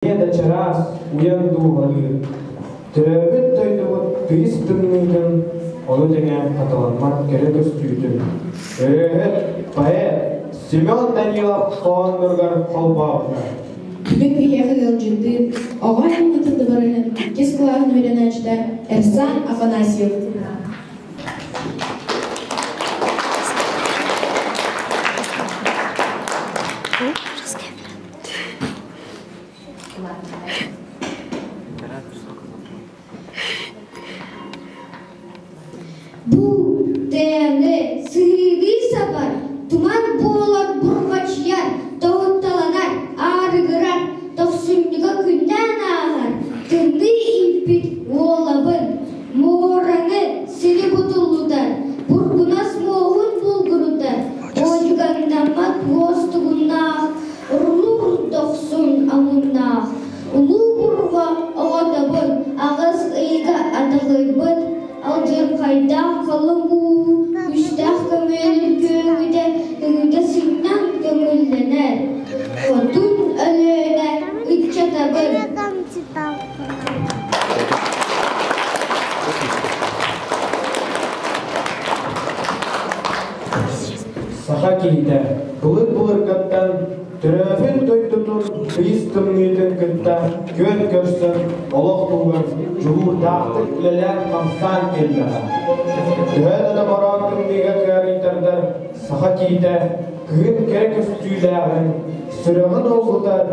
Эмиэ да чараас, уйан дууһалыы, төрөөбүт дойдубут тыйыс тымныытын, ону тэҥэ хатыламмат кэрэ көстүүтүн ырыаһыт, поэт Семен Данилов хоһоонноругар холбообута. Бүгүн биһиэхэ ыалдьыттыыр оҕо айымньытын дыбарыһын иккис кылааһын үөрэнээччитэ Эрсан Афанасьев. Бу тыаны сыһыылыы сабар, туман буолан бурҕачыйар, тоһутталанар, аарыгырар, тохсунньуга күннээн ааһар, тымныы ииппит уолабын, муораны сири бутуллутар, бургунас муоһун булгурутар, уодьуганнаммат уостугуннаах Урлуур дохсун омуннаах, улуу бурҕа оҕотобун аҕыс ыйга атаҕыйбыт, алдьархайдаах халыҥ уу күүстээх көмүөлүн күөгүтэ ыгыта сынньан көҥүллэнэр. Хотун Өлүөнэ ыччатабын. Саха киһитэ былыр-былыргаттан төрөөбүт дойдутун тыйыс тымныытын кытта күөн көрсөн олох туһугар дьулуурдаахтык үлэлээн-хамсаан кэллэҕэ. Төһө да томороон тымныыга кыарыйтардар саха киһитэ кыһын кэрэ көстүүлээҕин, сүрэҕин долгутар,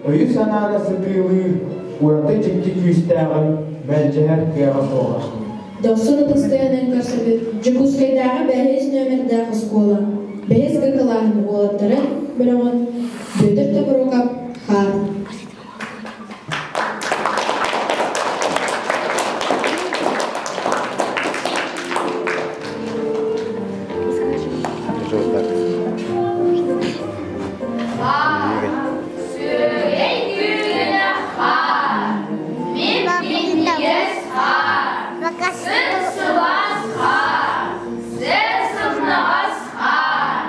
өйү-санааны сытыылыыр ураты дьикти күүстээҕин мэлдьэһэр кыаҕа суоҕа. Дохсун ытыстыйанан көрсөбүт Дьокуускайдааҕы бэһис нүөмэрдээх оскуола бэһис Г кылааһын уолаттарын бөлөҕүн Бүөтүр Тобуруокап хаар. Сүөгэй күөнэ хаар, мин минньигэс хаар, сып-сылаас хаар, сэр-сымнаҕас хаар.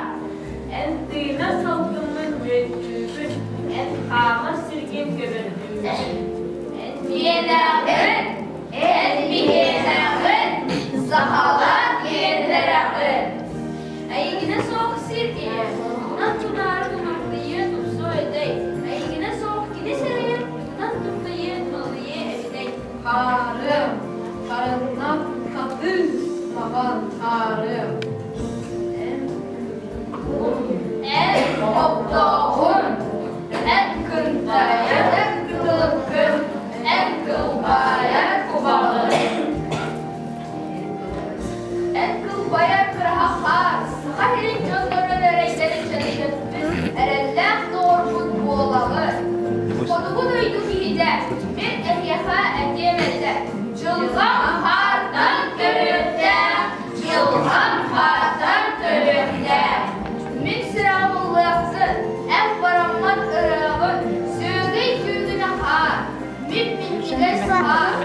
Эн тыына салгыммын үөттүүгүн, эн хаамар сиргин көбөрдүүгүн. Эн миэнэҕин, эн биһиэнэҕин, сахалар киэннэрэҕин. Эйигинэ суох сир ийэ, тугунан тунаары тумартыйыа тупсуо этэй, эйигинэ суох кини сэрэйэр, тугунан туртайыа туналыйыа эбитэй. Хаарыам, харыннах хатыыс маҕан хаарыам. Эн оттооҕун, эн кынтайар кытылыккын, эн кылбаайар кубаҕын. Эн кылбайар кыраһа хаар, Саха сирин дьоннорун эрэйдэрин чэлгиппит, эрэллээх доҕорбут буолаҕын. Хотугу дойду киһитэ, мин эһиэхэ этиэм этэ, дьылҕам хаартан төрүөттээх, дьылҕам хаартан төрүөттээх. Мин сүрэҕим ыллыахсын, эн бараммат ырыаҕын, сүөгэй күүгүнэ хаар, мин минньигэс хаар,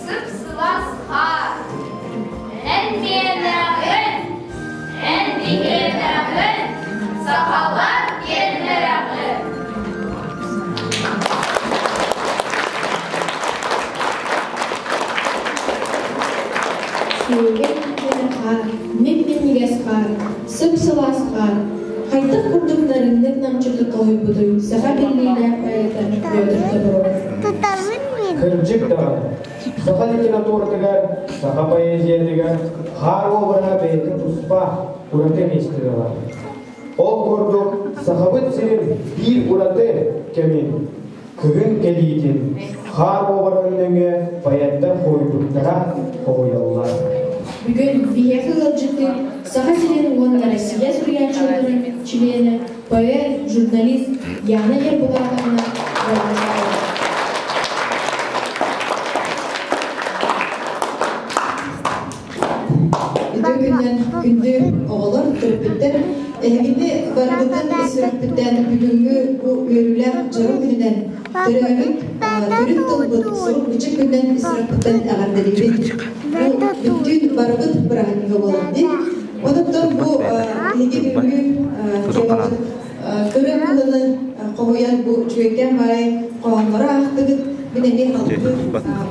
сып-сылаас хаар. Эн миэнэҕин, эн биһиэнэҕин, сахалар киэннэрэҕин. Сүөгэй күнэ хаар, мип-минньигэс хаар, сып-сылаас хаар, хайдах курдук нарыннык намчытык хоһуйбутуй саха биллиилээх поэта Петр Тобуров. Кырдьык даҕаны, саха литературатыгар, саха поэзиятыгар хаар уобараһа бэйэтин туспа, ураты миэстэтэ ылар. Ол курдук, Сахабыт сирин биир ураты кэмин, кыһын кэлиитин, хаар уобараһын нөҥүө поэттар хоһуйбуттара хоһуйаллар. Бүгүн биһиэхэ ыалдьыттыыр Саха сирин уонна Россия суруйааччыларын чилиэнэ, поэт, журналист Яна Ербулатовна Воронцова. Үтүө күннэн күндү оҕолор, төрөппүттэр, эһигини барыгытын сүрэхпиттэн бүгүҥҥү бу үөрүүлээх дьоро күнүнэн төрөөбүт төрүт тылбыт сурук-бичик күнүнэн сүрэхпиттэн эҕэрдэлиибин. Бу бүттүүн барыбыт бырааһынньыга буолар дии. Онон бу биһиги бүгүҥҥү темабыт кыра кыһыны хоһуйан бу үчүгэйкээн баай хоһооннору аахтыгыт. Мин эмиэ халгыы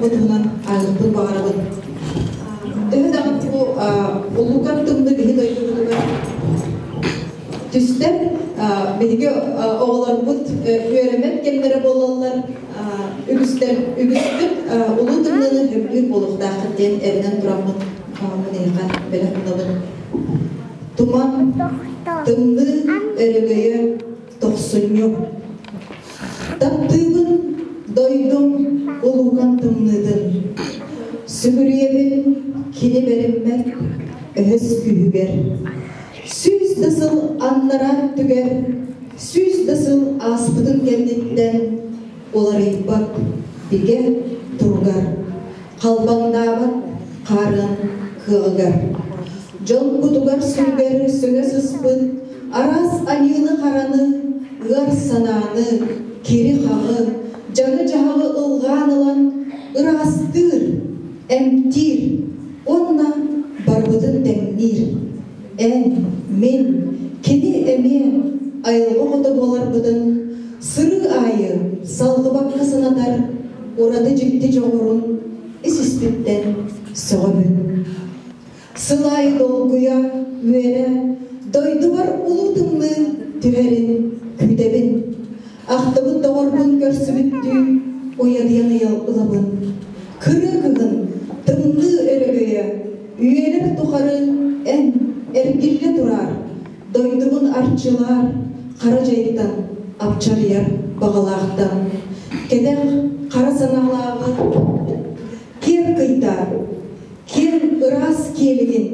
бу туһунан ааҕыахпын баҕарабын. Төһө даҕаны бу улуукан тымныы биһи дойдубутугар түстэр, биһиги оҕолорбут үөрэммэт кэмнэрэ буолаллар, үгүстэр үгүспүт улуу тымныыны сөбүлүүр буолуохтааххыт диэн эрэнэн тураммын мын эйиэхэ бэлэх уунабын. Туман, тымныы өрөгөйө тохсунньу. Таптыыбын дойдум улуукан тымныытын. Сүгүрүйэбин кини бэриммэт өһөс күүһүгэр. 100 да сыл аннараа өттүгэр, 100 да сыл ааспытын кэнниттэн уларыйбат бигэ туругар, халбаҥнаабат хаарын кыаҕыгар. Дьон кутугар-сүрүгэр сөҥө сыспыт араас аньыыны-хараны, ыар санааны, кири-хаҕы, дьаҥы-дьаһаҕы ылҕаан ылан ыраастыыр, эмтиир уонна барыбытын тэҥниир. Эн, мин, кини эмиэ айылҕа оҕото буоларбытын сырыы аайы салҕыбакка санатар ураты дьикти дьоҕурун ис-испиттэн сөҕөбүн. Сыл аайы долгуйа, үөрэ, дойдубар улуу тымныы түһэрин күүтэбин. Ахтыбыт доҕорбун көрсүбүттүү уйадыйан ыйал ылабын. Кырыы кыһын, тымныы өрөгөйө, үйэлэр тухары эн эргиллэ тураар, дойдубун арчылаар, хара дьайтан апчарыйар баҕалаахтан. Кэтэх хара санаалааҕы киэр кыйтаар, киэҥ ыраас киэлигин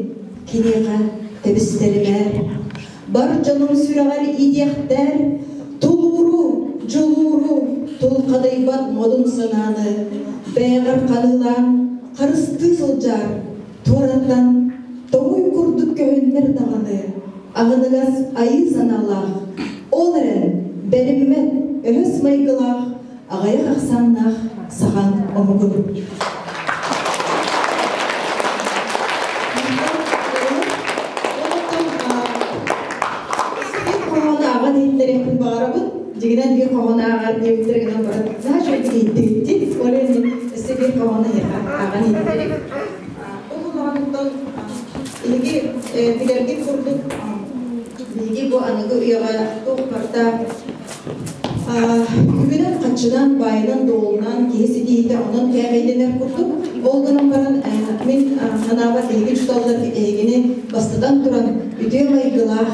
киниэхэ тэбистэримээр. Бар дьонум сүрэҕэр иитиэхтээр, тулууру, дьулууру, тулхадыйбат модун санааны бэйэҕэр ханыылаан харыстыы сылдьаар, туораттан тоҥуй курдук көһүннэр даҕаны, аһыныгас айыы санаалаах, ол эрэн бэриммэт өһөс майгылаах аҕыйах ахсааннаах сахан омугун. Хоһоон ааҕан иһиттэриэхпин баҕарабын. Дьиҥинэн биир хоһоон ааҕар диэбиттэрэ гынан баран, наһаа үчүгэйдик иһиттибиттит. Ол иһин өссө биир хоһоону эһиэхэ ааҕан иһиттэриэм. Ол хоһоонуттан биһиги билэргит курдук биһиги бу аныгы үйэҕэ туох барыта Үбүнэн-харчынан, баайынан-дуолунан киһи ситиһиитэ онон кээмэйдэнэр курдук. Ол гынан баран, мин санаабар эһиги учууталлар эһигини бастатан туран үтүө майгылаах,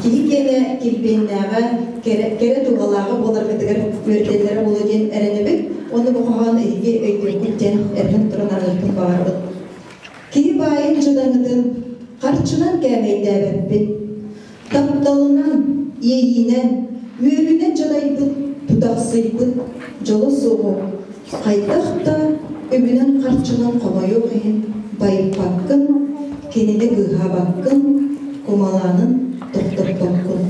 киһи киэнэ килбиэннээҕэ, кэрэ, кэрэ дууһалааҕа буоларгытыгар үөрэтэллэрэ буолуо диэн эрэнэбин. Уонна бу хоһоон эһиги өйдүөххүт диэн эрэнэн туран арыахпын баҕарабын. Киһи баайын дьадаҥытын харчынан кээмэйдээбэппин. Тапталынан, иэйиинэн, үөрүүнэн дьадайбыт, тутахсыйбыт дьоло суоҕу хайдах да үбүнэн-харчынан хомойуох иһин байыппаккын, кинини быыһаабаккын, кумалаанын тохтоппоккун.